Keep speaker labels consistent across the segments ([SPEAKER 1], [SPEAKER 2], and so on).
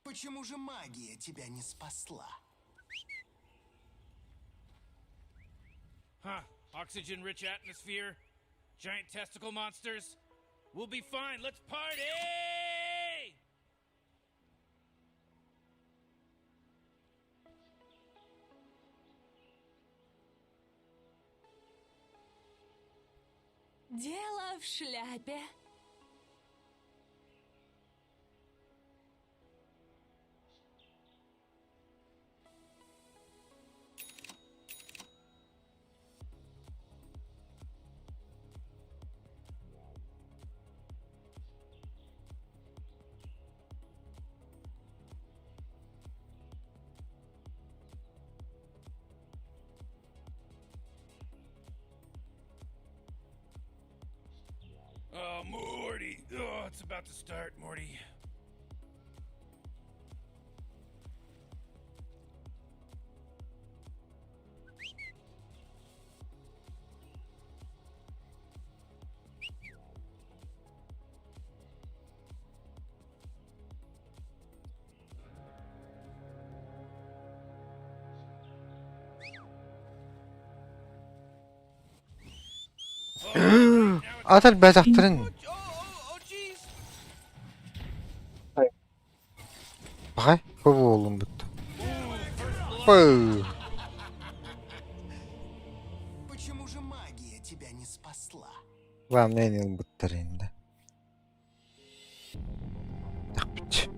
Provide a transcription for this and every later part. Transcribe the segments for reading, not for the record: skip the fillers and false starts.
[SPEAKER 1] Почему же магия тебя не спасла?
[SPEAKER 2] Huh. Oxygen-rich atmosphere, giant testicle monsters. We'll be fine. Let's party!
[SPEAKER 3] Дело в шляпе.
[SPEAKER 2] Oh, Morty. Oh, it's about to start, Morty.
[SPEAKER 4] Ата элбээтэхтэрин Баҕай, бу буоллум бутта. Пыы.
[SPEAKER 1] Почему же магия тебя не спасла?
[SPEAKER 4] Главное ини ылбыттар инде. Тахпыт.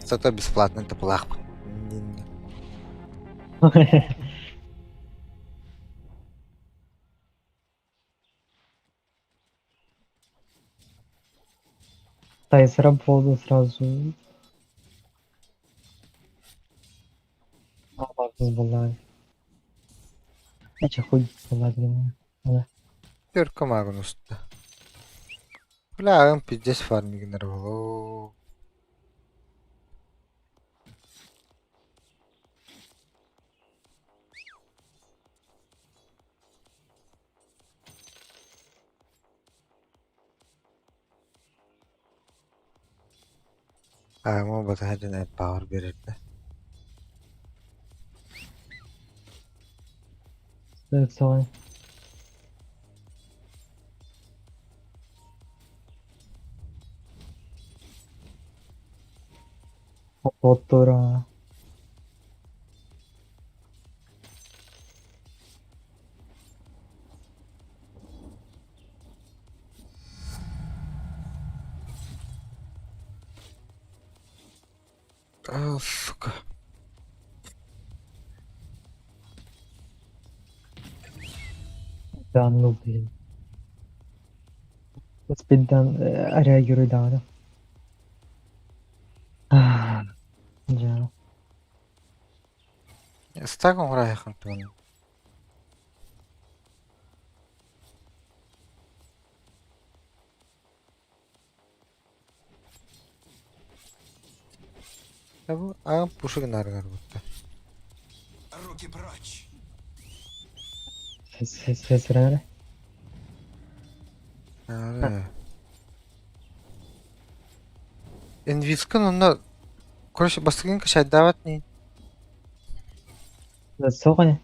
[SPEAKER 4] Зато бесплатно тыпылаахпын.
[SPEAKER 5] Тайзера буолла сразу. Буоллаҕай. Эчи хуй буолла диэн.
[SPEAKER 4] Түөркэ маагын уста. Бля, пиздец фармигнер буолуо. Аҕам батыһа дьон power биэрэрдэ.
[SPEAKER 5] Sorry. Отура.
[SPEAKER 4] А, сука.
[SPEAKER 5] Да ну блин. Спиддан реагируй даҕаны. Дьэ.
[SPEAKER 4] Стак оҥорайахын туһунан. Аҕам пушу гынары гынарбыттар.
[SPEAKER 1] Руки прочь!
[SPEAKER 5] Сесрere.
[SPEAKER 4] Инвискын онно короче бастыгын качайдаабат нии.
[SPEAKER 5] Суох ини.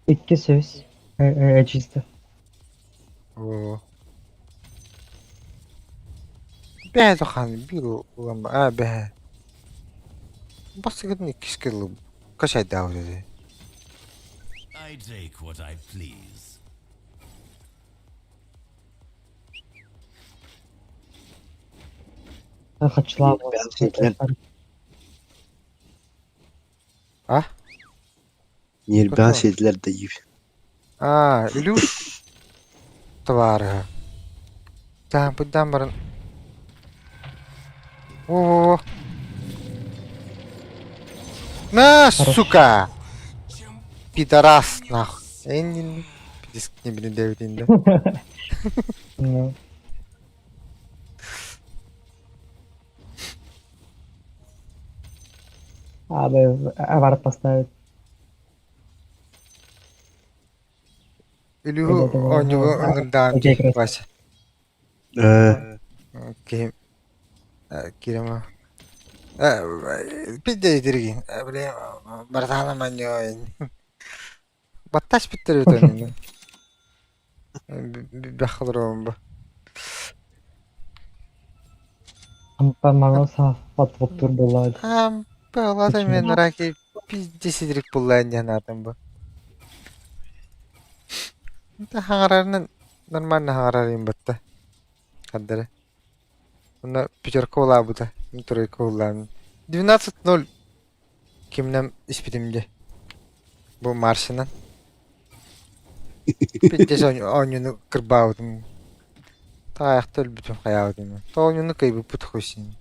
[SPEAKER 5] Икки сүүс. Чисто.
[SPEAKER 4] Оо. Бэһэ тохан биир улам аа бэһэ. Бастыгын иккис кылым качайдаабыт этэ.
[SPEAKER 6] I take what I please.
[SPEAKER 5] Хачылаах
[SPEAKER 4] А?
[SPEAKER 7] Ньирбэҕэ сиэтилэр да диир.
[SPEAKER 4] Аа, Илюш табаарыһа. Таһымпыйдаан баран Во-во-во. На, сука! Пидорас, нахуй. Эн не блин дэбитин да.
[SPEAKER 5] Ну. А, авар поставить.
[SPEAKER 4] Илюһу оонньууга ыҥырдаан
[SPEAKER 5] Окей,
[SPEAKER 4] Вася.
[SPEAKER 7] Э,
[SPEAKER 4] Киһи. Киирэмэ. Пиздец диригин. Бля, братана манньой. Баттас биттер өтөн. Бэхлером бу.
[SPEAKER 5] Ампа маҥан сааппат буоллаҕа дии.
[SPEAKER 4] Ампа мен раки пиздец идрик буллаан диэн аатым бу. Хаҥарарынан нормально хаҥарар батта. Хардары. Уонна пятерка улаабыта, мин тройка улаабын. 12-0 кимнэн испитим дии. Бу Марсынан. Пиздец оонньууну кырбаабытым. Таайахта өлбүтүм хайаабытым. То оонньууну кыайбыппыт хуй син.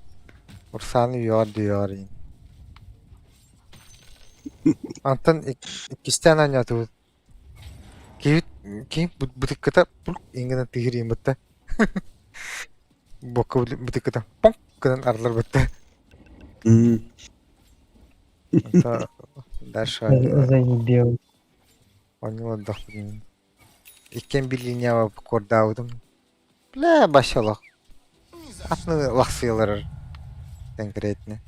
[SPEAKER 4] Урсааны үөҕэр да үөҕэр иин. Антон иккистээн оонньоотубут. Киһи киһи бытыккыта пулк иҥгэнэ тыһыриим бытта. Буокка бытыккыта понк гынан арыллар бытта. Онто дальше
[SPEAKER 5] Заебел.
[SPEAKER 4] оонньуулардахпын. Иккиэн биир линияҕа кордаабытым. Бля, башалах.
[SPEAKER 1] Ни за что.
[SPEAKER 4] Атын лахсыйаларар конкретно.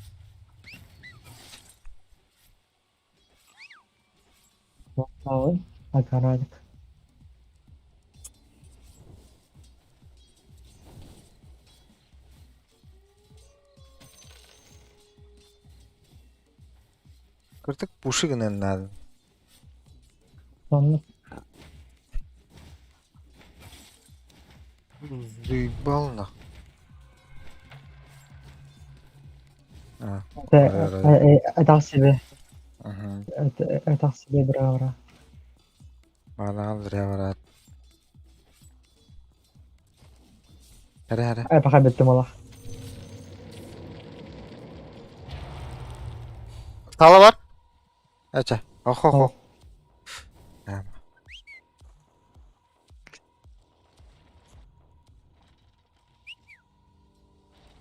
[SPEAKER 5] Огородик.
[SPEAKER 4] Кырдьык пуши гыныан наада.
[SPEAKER 5] Сонно
[SPEAKER 4] Заебал нах. А,
[SPEAKER 5] Это себе.
[SPEAKER 4] Ага.
[SPEAKER 5] Это себе бра-бра.
[SPEAKER 4] Манаҕын зря бараат. Эрэ эрэ.
[SPEAKER 5] Ай, пока бүттүм олох.
[SPEAKER 4] Сала бар. Ача. Ох ох ох.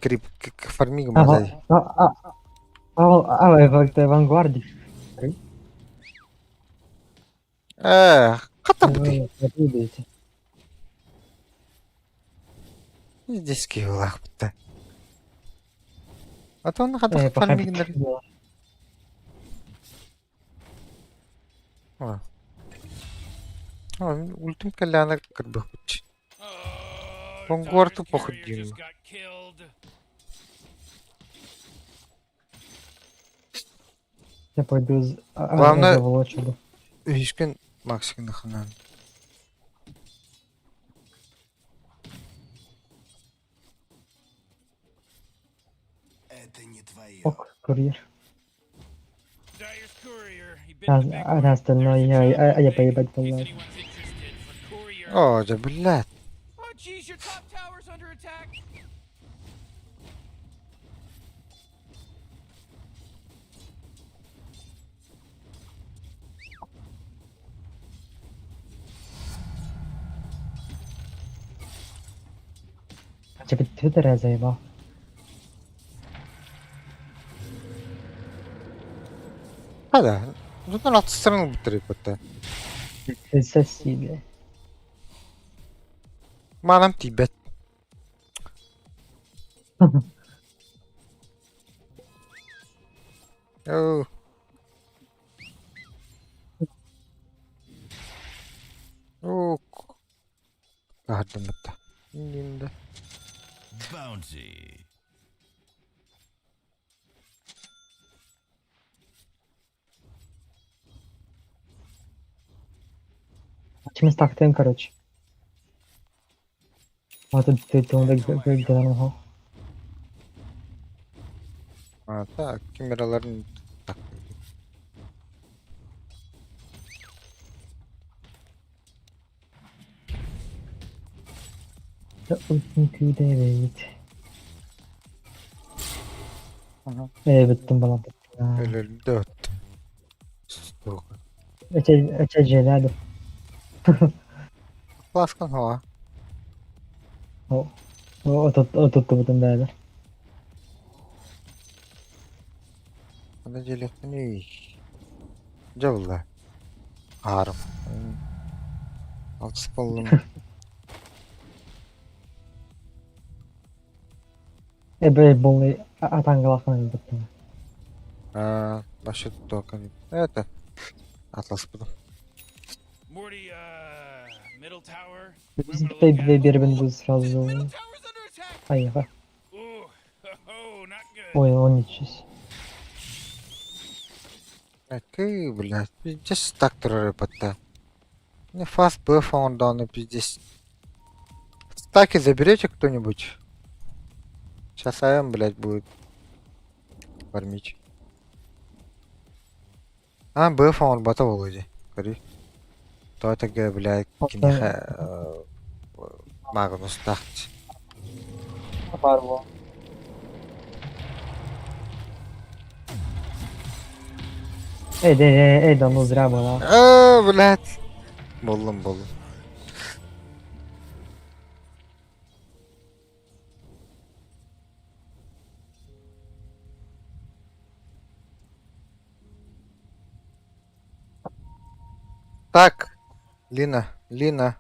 [SPEAKER 4] Крип фармига мазай.
[SPEAKER 5] А, а, Авангварди.
[SPEAKER 4] Хата бутый. Здесь киһилаах бутта. А то он хата фармигнер. Ультум кэллэҕинэ кырбыһыппыт. Хонгуорту похуй диим.
[SPEAKER 5] Я пойду
[SPEAKER 4] Главное-
[SPEAKER 5] заволочу.
[SPEAKER 4] Үһүскүн Максигын ханан.
[SPEAKER 1] Это не твое.
[SPEAKER 5] Ок, курьер. А остальное я поебать была.
[SPEAKER 4] О, да блядь.
[SPEAKER 2] Oh, jeez, your top tower's under attack.
[SPEAKER 5] Тебе твиттер я заебал.
[SPEAKER 4] Хада. Тут алтыстарын ылбыттар эбит
[SPEAKER 5] Соси, бля.
[SPEAKER 4] Манам тиийбэт. Оо. Оо. Аһардыммыт да.
[SPEAKER 6] Bounty.
[SPEAKER 5] Чем стактым, короче. Вот тут ты ты
[SPEAKER 4] А так, камераларын так.
[SPEAKER 5] Ээ, бүттүм балам.
[SPEAKER 4] Өлөлдө оттум. Сука.
[SPEAKER 5] Эче желядо.
[SPEAKER 4] Ласкан хоа.
[SPEAKER 5] Отуттубутун бээлэр.
[SPEAKER 4] Аны дьиэлэхпиний. Дьэ булла. Аарым. Алтыс буоллум.
[SPEAKER 5] Э, полный от ангела өлбүттүм.
[SPEAKER 4] А, насчет токен. Это. Атлас буду.
[SPEAKER 2] Morty, middle tower. We wanna look
[SPEAKER 5] Бей
[SPEAKER 2] at.
[SPEAKER 5] биэрбин бу сразу.
[SPEAKER 2] Middle tower's under attack.
[SPEAKER 5] Айга.
[SPEAKER 2] Ooh, oh, not good.
[SPEAKER 5] Ой, он ничего.
[SPEAKER 4] Ты, блядь, пиздец так турары потта. Не фаст бф он дал, ну пиздец. Стаки заберете кто-нибудь? Сейчас АМ, блядь, будет фармить. А, БФ он бата володи. Кори. То это ге, блядь, киниха Магнус тахт.
[SPEAKER 5] Бар бу. Эй, эй, эй, эй, да ну зря было.
[SPEAKER 4] А, блядь. Боллум, боллум. Так, Лина, Лина.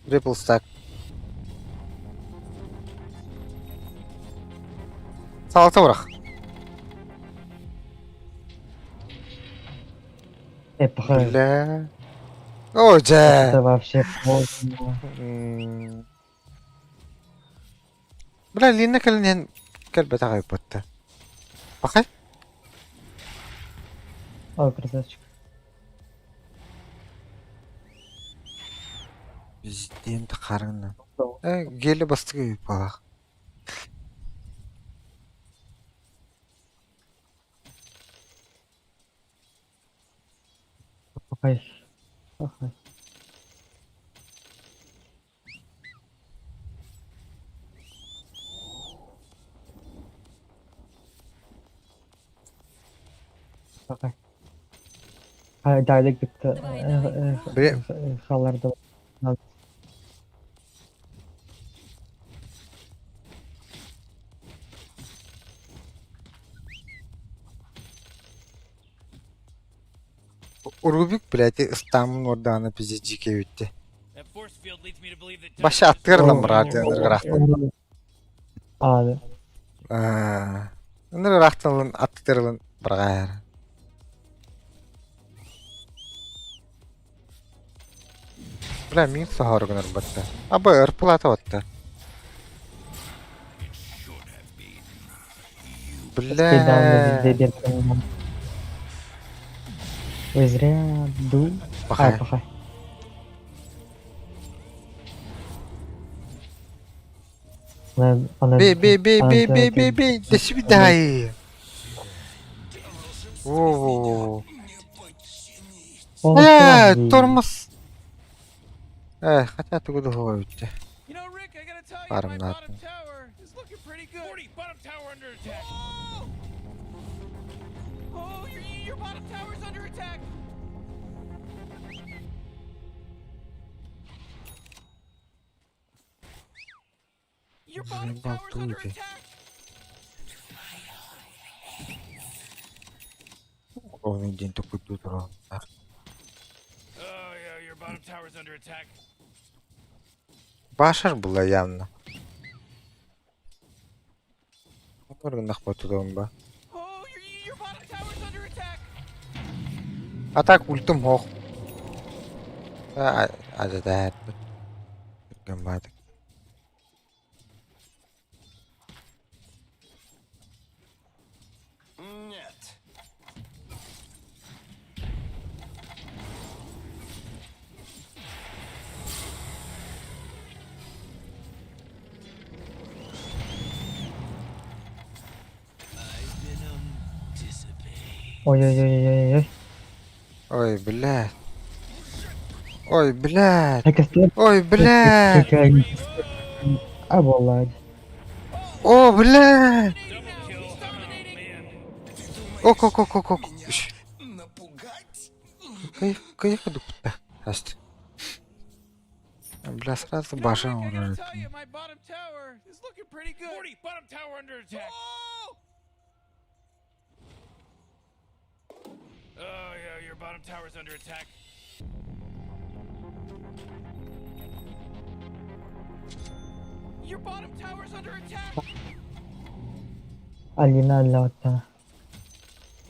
[SPEAKER 4] Трипл стак. Салата бұрақ.
[SPEAKER 5] Эй, пахай.
[SPEAKER 4] Бля. О, жа.
[SPEAKER 5] Это вообще поздно.
[SPEAKER 4] Бля, Лина кэлинэн кэлбэтэх айбатта. Пахай?
[SPEAKER 5] Ой, красавчик.
[SPEAKER 4] Бизден харыңна. Э, геле бастыгы балах.
[SPEAKER 5] Пахай. Пахай. Пахай. Хай, дайлык битте.
[SPEAKER 4] Бре-
[SPEAKER 5] Халарды.
[SPEAKER 4] Рубик, блядь, ыстамын орданы пизде жеке өтті.
[SPEAKER 2] That force field leads me to believe that.
[SPEAKER 4] Башы аттырылым брат, ынырғырақтын.
[SPEAKER 5] А,
[SPEAKER 4] Ынырғырақтын аттырылын бірғайыр. Бля, мин сахаргыныр батта. Абы ырпылаты батта.
[SPEAKER 6] Should have been.
[SPEAKER 4] Бля.
[SPEAKER 5] Ой, зря ду.
[SPEAKER 4] Пахай.
[SPEAKER 5] А, пахай. Она, она,
[SPEAKER 4] Бей, бей, бей,
[SPEAKER 5] она
[SPEAKER 4] бей, бей,
[SPEAKER 5] это-
[SPEAKER 4] бей, бей. До свидания. Во-во-во.
[SPEAKER 5] Он
[SPEAKER 4] Э,
[SPEAKER 5] сразу-
[SPEAKER 4] тормоз. Э, хотя ты куда говорите?
[SPEAKER 2] You know, Rick, I gotta tell you,
[SPEAKER 4] Bottom
[SPEAKER 2] my
[SPEAKER 4] nothing.
[SPEAKER 2] bottom tower is looking pretty good. Morty, bottom tower under attack. Oh, oh your bottom tower's under attack. Your bottom
[SPEAKER 4] Заебал
[SPEAKER 2] tower's under
[SPEAKER 4] туди.
[SPEAKER 2] attack.
[SPEAKER 4] Ровный день такой тут ровно.
[SPEAKER 2] Oh yeah, your bottom tower's under attack.
[SPEAKER 4] Башар была явно. Ба.
[SPEAKER 2] Oh, your bottom tower's under attack.
[SPEAKER 4] А так ультым хох. А, а, да, да.
[SPEAKER 1] Нет.
[SPEAKER 5] Ой-ой-ой-ой-ой.
[SPEAKER 4] Ой, блядь. Ой, блядь.
[SPEAKER 5] Какая
[SPEAKER 4] Ой, блядь.
[SPEAKER 5] Какая... А, блядь.
[SPEAKER 4] О, блядь.
[SPEAKER 2] Double kill. Oh man.
[SPEAKER 4] Ок, ок, ок, ок, ок.
[SPEAKER 1] Напугать?
[SPEAKER 4] Кайф, кайф, Аст. Бля, сразу
[SPEAKER 2] You know,
[SPEAKER 4] баша
[SPEAKER 2] Rick, I gotta
[SPEAKER 4] урожает.
[SPEAKER 2] tell you, my bottom tower is looking pretty good. Morty, bottom tower under attack. Oh! Oh yeah, your bottom tower's under attack. Your bottom tower's under attack.
[SPEAKER 5] Алина өллөҕүттэн.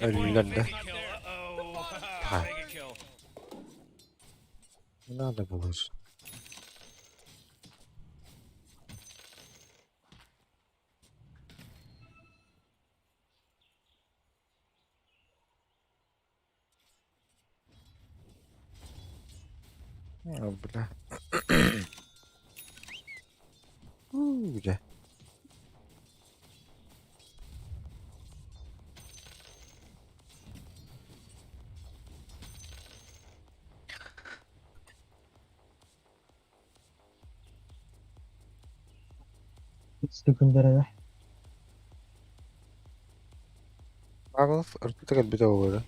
[SPEAKER 4] Өллүлэр да.
[SPEAKER 2] Mega kill. Uh-oh.
[SPEAKER 4] Ха.
[SPEAKER 2] Mega kill.
[SPEAKER 4] Не надо было же. О, бля. У, бля.
[SPEAKER 5] Секундара
[SPEAKER 4] Магнус ыртык элбитэ буолуо.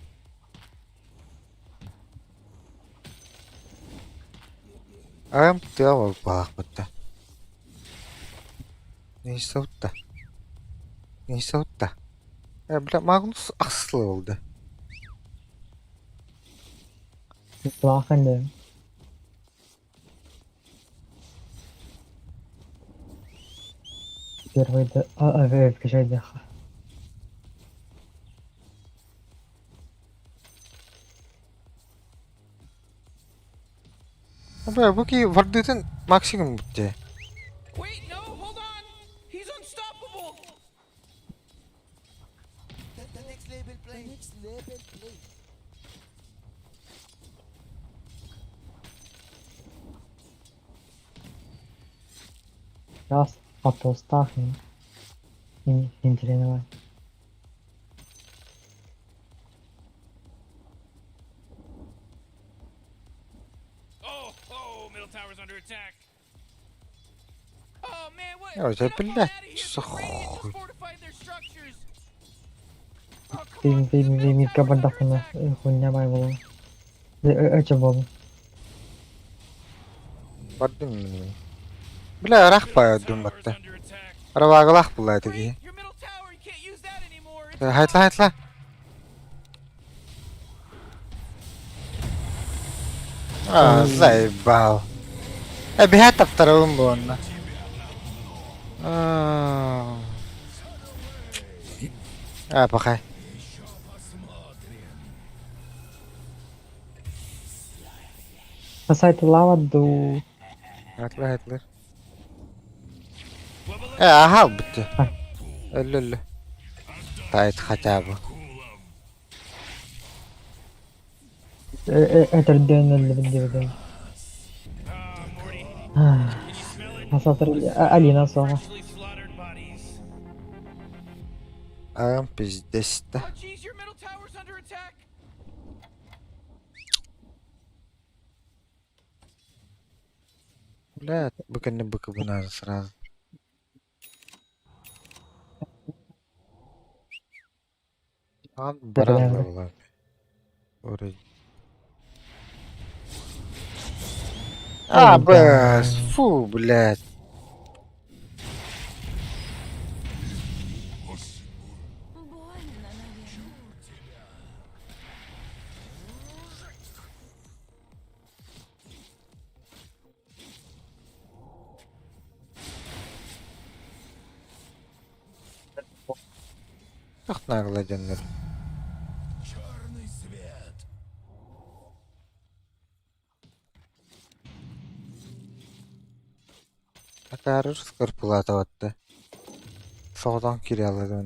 [SPEAKER 4] Аҕам тыа буолбаахпытта. Нейсовта. Нейсовта. Э, бля, Магнус ахсыл болды.
[SPEAKER 5] Улахан да. Первый да, а, а, включай дыха.
[SPEAKER 4] Бля, бу ки вардытын максимум бутте.
[SPEAKER 2] Wait, no, hold on. He's unstoppable.
[SPEAKER 1] The next level play. The next level play.
[SPEAKER 5] Раз, а толстах не не
[SPEAKER 2] Oh, oh, middle tower's under attack. Oh man, what?
[SPEAKER 4] Ой, да,
[SPEAKER 2] Get up on
[SPEAKER 4] блядь,
[SPEAKER 2] outta here.
[SPEAKER 4] что
[SPEAKER 2] The Radiant
[SPEAKER 4] хуй.
[SPEAKER 2] just fortified their structures. Oh, come
[SPEAKER 5] Ты
[SPEAKER 2] on,
[SPEAKER 5] ты
[SPEAKER 2] the
[SPEAKER 5] ты
[SPEAKER 2] middle
[SPEAKER 5] митка
[SPEAKER 2] tower's under
[SPEAKER 5] бардахына
[SPEAKER 2] attack.
[SPEAKER 5] хуйня бай буолла. Эче буолла.
[SPEAKER 4] Бардын. Бля, рах па
[SPEAKER 2] Middle tower's
[SPEAKER 4] думатта.
[SPEAKER 2] under attack.
[SPEAKER 4] Аравагалах була таки.
[SPEAKER 2] Wait, your middle tower, you can't use that anymore. It's
[SPEAKER 4] Хайтла хайтла. А, заебал. Э, бихата вторым буонна. А, А, пахай.
[SPEAKER 5] Спасайте лава ду.
[SPEAKER 4] Хайтла хайтла. Э, ага, бутты. Өллө өллө. Тайт хотя бы.
[SPEAKER 5] Этэрден өллүбүт диэбитим.
[SPEAKER 2] Ah, Morty, can you smell it?
[SPEAKER 5] Асатыр Алина соҕа.
[SPEAKER 2] Freshly slaughtered bodies.
[SPEAKER 4] Ам пиздец да.
[SPEAKER 2] Oh, jeez, your middle tower's under attack.
[SPEAKER 4] Бля, быка не быка бы надо сразу. Ан баран
[SPEAKER 5] Бля.
[SPEAKER 4] была. Вроде. А,
[SPEAKER 5] Ай, да.
[SPEAKER 4] бля, фу, блядь.
[SPEAKER 3] Больно, наверное.
[SPEAKER 4] Ах, нагло денер.
[SPEAKER 6] Черный свет.
[SPEAKER 4] Акары скорпулата ватты. Соғдан кире алады.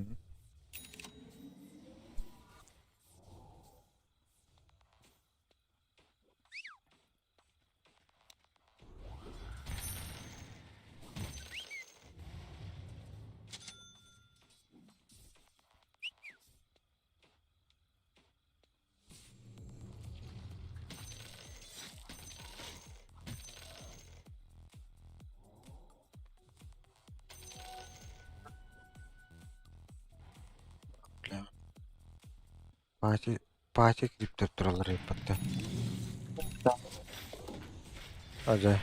[SPEAKER 4] Бля. Пати, пати криптер туралар епатты. Ага.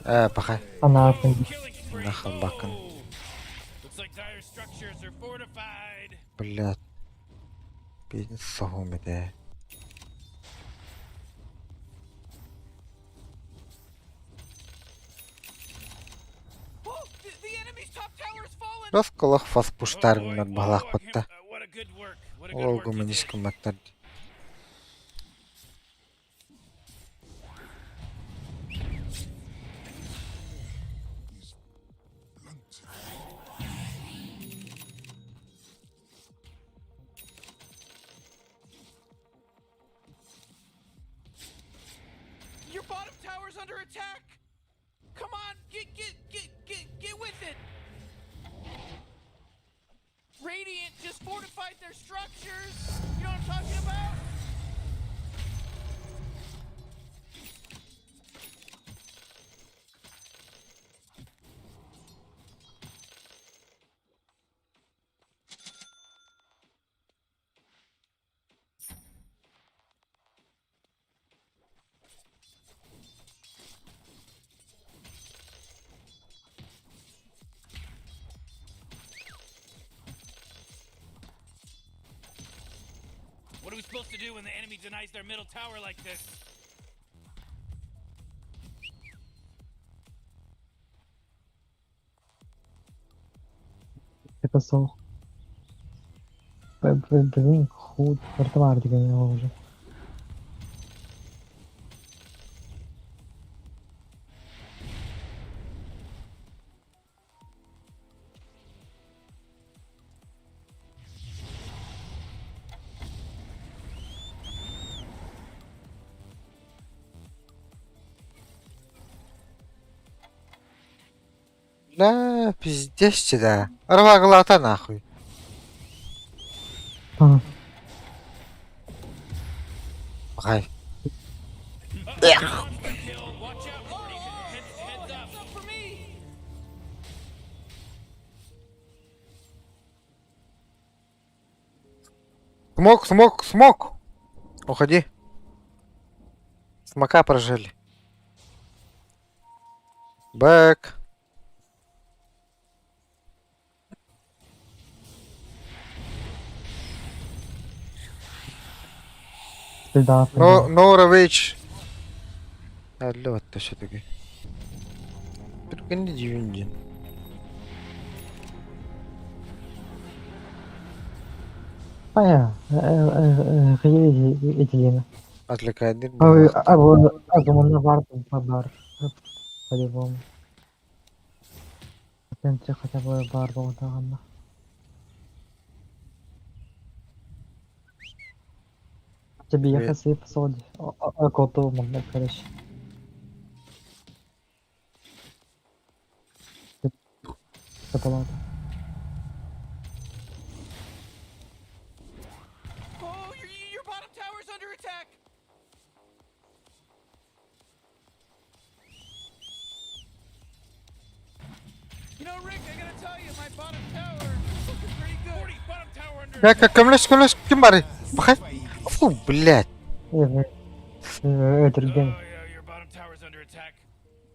[SPEAKER 4] Э, пахай.
[SPEAKER 5] Анаатын.
[SPEAKER 2] Killing spree.
[SPEAKER 4] Нахал бакын.
[SPEAKER 2] Oh. Looks like dire structures are fortified.
[SPEAKER 4] Блядь. Бизнес соһуом этэ.
[SPEAKER 2] Oh, the enemy's top tower's fallen.
[SPEAKER 4] Росколох фас
[SPEAKER 2] Oh boy,
[SPEAKER 4] пуштаргыннар
[SPEAKER 2] whoa,
[SPEAKER 4] баһалаахпытта.
[SPEAKER 2] What a good work. What a
[SPEAKER 4] Ол
[SPEAKER 2] good work you
[SPEAKER 4] гуманис
[SPEAKER 2] did.
[SPEAKER 4] гымматтар.
[SPEAKER 2] Your bottom tower's under attack. Come on, get get get get get with it. Radiant just fortified their structures. You know what I'm talking about? What are we supposed to do when the enemy denies their middle tower like this?
[SPEAKER 5] Это сол. Блин, худ. Вартовар деген уже.
[SPEAKER 4] Да, пиздец да. Рваглата нахуй.
[SPEAKER 5] А,
[SPEAKER 4] Ай.
[SPEAKER 2] Monster kill. Watch out, Morty. Heads, heads up. up for me.
[SPEAKER 4] Смок, смок, смок! Уходи. Смока прожили. Бэк.
[SPEAKER 5] да.
[SPEAKER 4] Но, Норович. Алло, это все-таки. Только не дивин.
[SPEAKER 5] Понятно. Этилена.
[SPEAKER 4] Отвлекает.
[SPEAKER 5] А а бар бар. По-любому. В центре хотя бы бар был да. Тебе я
[SPEAKER 4] Привет.
[SPEAKER 5] хасы посолди. А коту манда, короче. Палата.
[SPEAKER 2] Oh, your bottom tower's under attack. You know, Rick, I gotta tell you, my bottom tower is looking pretty good. 40, bottom tower under
[SPEAKER 4] Как, как, кемлеш, кем бары? Бахай. Фу, блядь.
[SPEAKER 5] Это
[SPEAKER 2] Oh,
[SPEAKER 5] ген.
[SPEAKER 2] yeah, your bottom tower's under attack.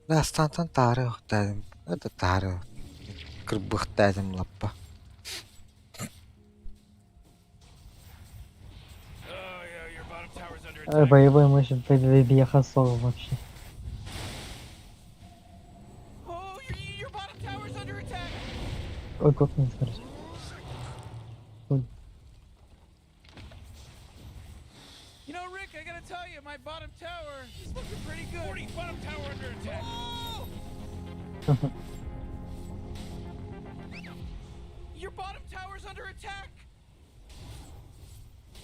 [SPEAKER 4] Да, стантан тары охтадым. Это тары. Кырбыхтадым лаппа.
[SPEAKER 2] Oh, yeah, your bottom tower's under attack.
[SPEAKER 5] Боевой мощь Бьехасова вообще.
[SPEAKER 2] Oh, your bottom tower's under attack.
[SPEAKER 5] Ой, кот не короче. Ой.
[SPEAKER 2] You know, Rick, I gotta tell you, my bottom tower is looking pretty good. 40, bottom tower under attack. Oh! Your bottom tower's under attack.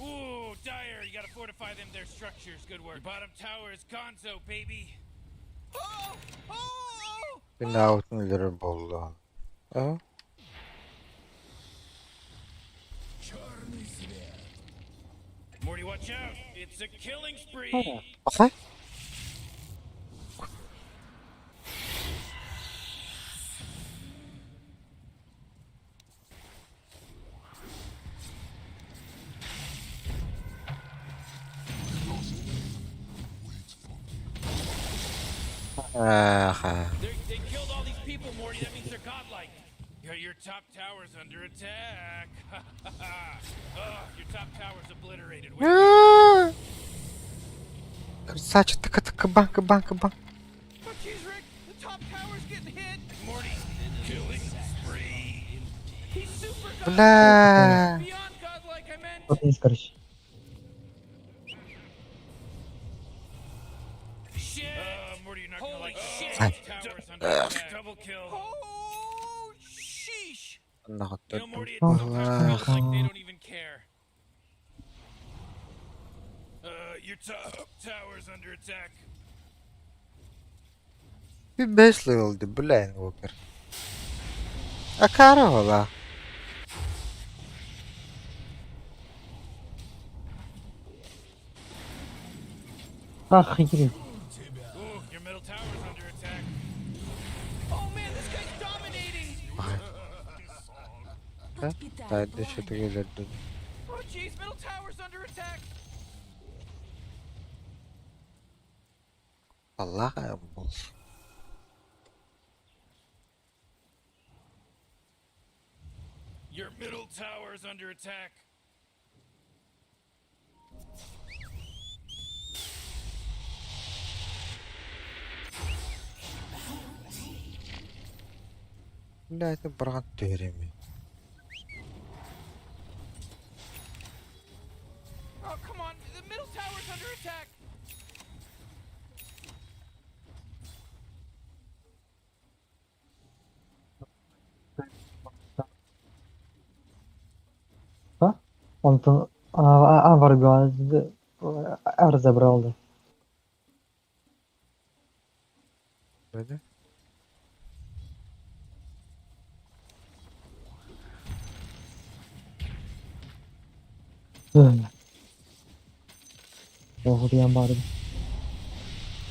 [SPEAKER 2] Ooh, Dire, you gotta fortify them, their structures. Good work. Your bottom tower is gonzo, baby. Oh! Oh!
[SPEAKER 4] Binautun lira boldu. А?
[SPEAKER 6] Черный свет.
[SPEAKER 2] Morty, watch out. It's a killing spree.
[SPEAKER 4] Бахай. Эх.
[SPEAKER 2] They killed all these people, Morty. That means they're godlike. Your top tower's under attack. Oh, your top tower's obliterated. obliterated. Way to go.
[SPEAKER 4] Красавчик, така така бан, кабан, кабан.
[SPEAKER 2] Oh, jeez, Rick, the top tower's getting hit. Morty, killing spree. He's super god.
[SPEAKER 4] Бля.
[SPEAKER 2] Beyond godlike, I meant.
[SPEAKER 5] Вот есть, короче.
[SPEAKER 2] Shit. Morty, you're not gonna like shit. Tower's under attack. Double kill. Oh, sheesh.
[SPEAKER 4] Нахуй
[SPEAKER 2] You know, Morty, it
[SPEAKER 5] Oh,
[SPEAKER 2] sometimes feels like they don't even care. Your top tower's under attack.
[SPEAKER 4] Bir 5 level'di бля инвокер. А каравала.
[SPEAKER 5] Охереть.
[SPEAKER 2] Ooh, your middle tower's under attack. Oh man, this guy's dominating.
[SPEAKER 3] Подпитай
[SPEAKER 4] Да, еще
[SPEAKER 3] пламя.
[SPEAKER 4] такие дадут.
[SPEAKER 2] Oh jeez, middle tower's under attack.
[SPEAKER 4] Аллах был.
[SPEAKER 2] Your middle tower's under attack.
[SPEAKER 4] Бля, это брат тереми.
[SPEAKER 2] Oh come on, the middle tower's under attack.
[SPEAKER 5] Он там... А, а, Варга... Ар забрал, да.
[SPEAKER 4] Да?
[SPEAKER 5] Ох, я барды.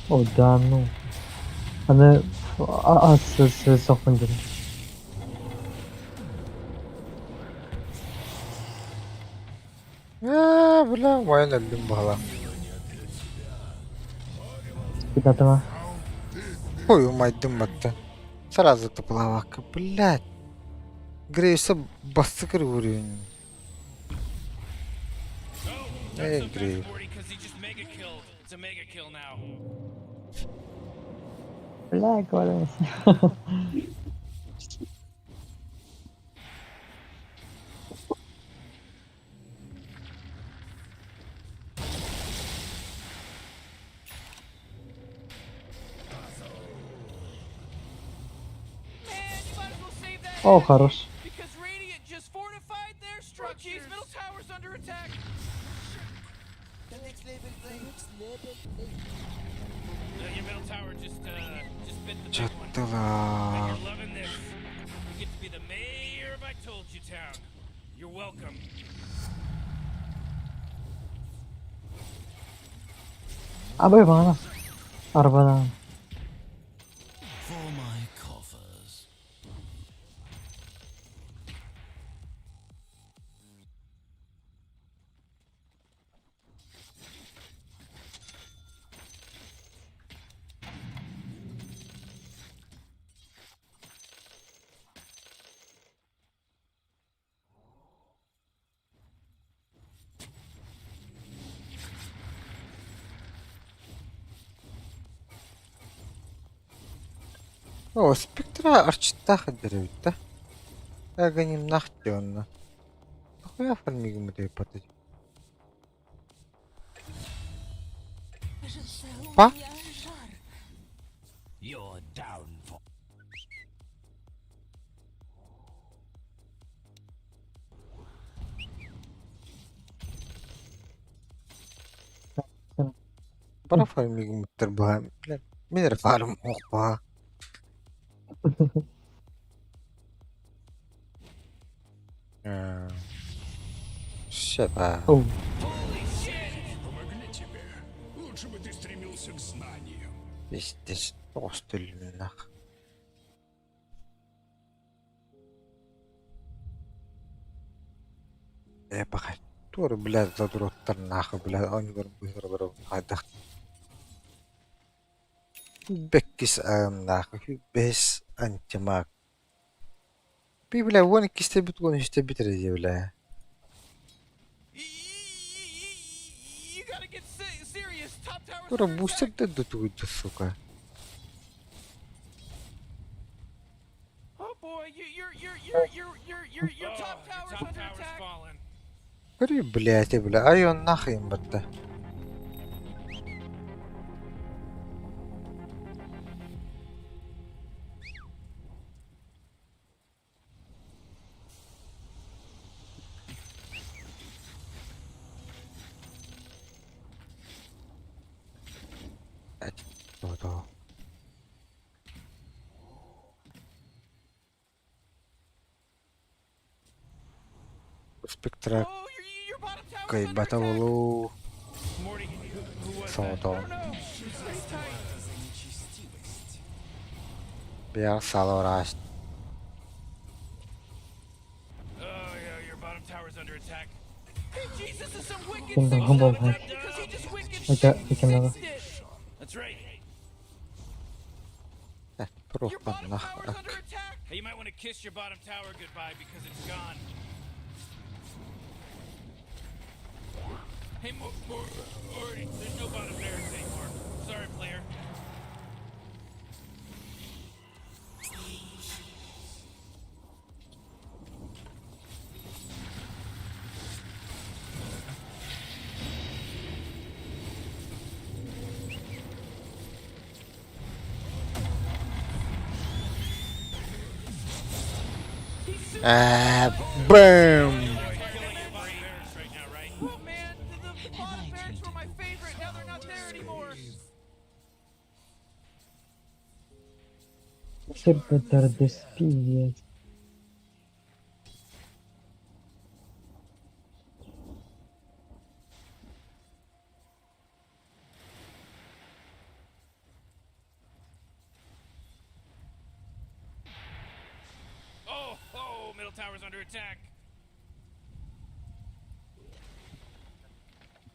[SPEAKER 5] О, да ну. Аны... А, а, с, с, сохман дедим.
[SPEAKER 4] А, бля, война была.
[SPEAKER 5] Кидатыма.
[SPEAKER 4] Ой, мать дымата. Сразу то плавака, блядь. Грейса басыкыр уровень.
[SPEAKER 2] Oh, not
[SPEAKER 4] Эй,
[SPEAKER 2] so fast,
[SPEAKER 4] Грейв.
[SPEAKER 2] Morty, 'cause he just mega killed. It's a mega kill now.
[SPEAKER 5] Бля, говорю.
[SPEAKER 2] Man, you might as well save that.
[SPEAKER 5] О, хорош.
[SPEAKER 2] Because Radiant just fortified their structures. Middle tower's under attack. Your middle tower just bit the big one.
[SPEAKER 4] Чаттала.
[SPEAKER 2] And you're loving this. You get to be the mayor of I Told You Town. You're welcome.
[SPEAKER 5] Абы бана. Арбана.
[SPEAKER 6] For my coffers.
[SPEAKER 4] О, спектра арчтаха деревья. Агоним нахтённо. Нахуя фармигм это потать?
[SPEAKER 3] Кажется, у
[SPEAKER 4] Па?
[SPEAKER 3] меня жар.
[SPEAKER 6] You're down for.
[SPEAKER 4] Пора фармигм тербаем. Бля, мир фарм охпа. Шепа.
[SPEAKER 5] Оу.
[SPEAKER 6] Помогли тебе. Лучше бы ты стремился к знаниям.
[SPEAKER 4] Пиздец, просто нах. Э, пока. Тур, блядь, задроттар нахуй, блядь, он быр хайдах. Беккис ам нахуй, бес антимаг. Би, бля, вон кисте бит, вон исте бит, бля.
[SPEAKER 2] gotta get serious. Top tower's
[SPEAKER 4] Тура
[SPEAKER 2] under
[SPEAKER 4] бустер
[SPEAKER 2] attack.
[SPEAKER 4] да тугуйда, сука.
[SPEAKER 2] Oh boy, you, your top tower's under attack. Fallen.
[SPEAKER 4] Көрү, блядь, бля, ай он нахрен батта. То-то. Спектра
[SPEAKER 2] Oh, your bottom tower's under
[SPEAKER 4] кайбата
[SPEAKER 2] attack.
[SPEAKER 4] болу.
[SPEAKER 2] Morty, who was that?
[SPEAKER 4] Соҕотоҕун.
[SPEAKER 2] I don't know. Stay tight.
[SPEAKER 1] За нечестивость.
[SPEAKER 4] Бэйэҕэ саларааш.
[SPEAKER 2] Oh yeah, your bottom tower's under attack. Hey, Jesus is some wicked
[SPEAKER 5] Ким
[SPEAKER 2] sick
[SPEAKER 5] да
[SPEAKER 2] son of a
[SPEAKER 5] болбай.
[SPEAKER 2] because he just wicked
[SPEAKER 5] Эке
[SPEAKER 2] shit
[SPEAKER 5] эке
[SPEAKER 2] sixed it. That's right. Your
[SPEAKER 4] Туруохпун
[SPEAKER 2] bottom
[SPEAKER 4] нах.
[SPEAKER 2] tower's under attack. Hey, you might want to kiss your bottom tower goodbye because it's gone. Hey, Morty, there's no bottom barracks anymore. Sorry, player.
[SPEAKER 4] Ээ, бэм.
[SPEAKER 2] Killing your bottom barracks right now, right? Oh man, the bottom barracks were my favorite. Now they're not there anymore.
[SPEAKER 5] Сыр пиздец.
[SPEAKER 2] Oh, oh, middle tower's under attack.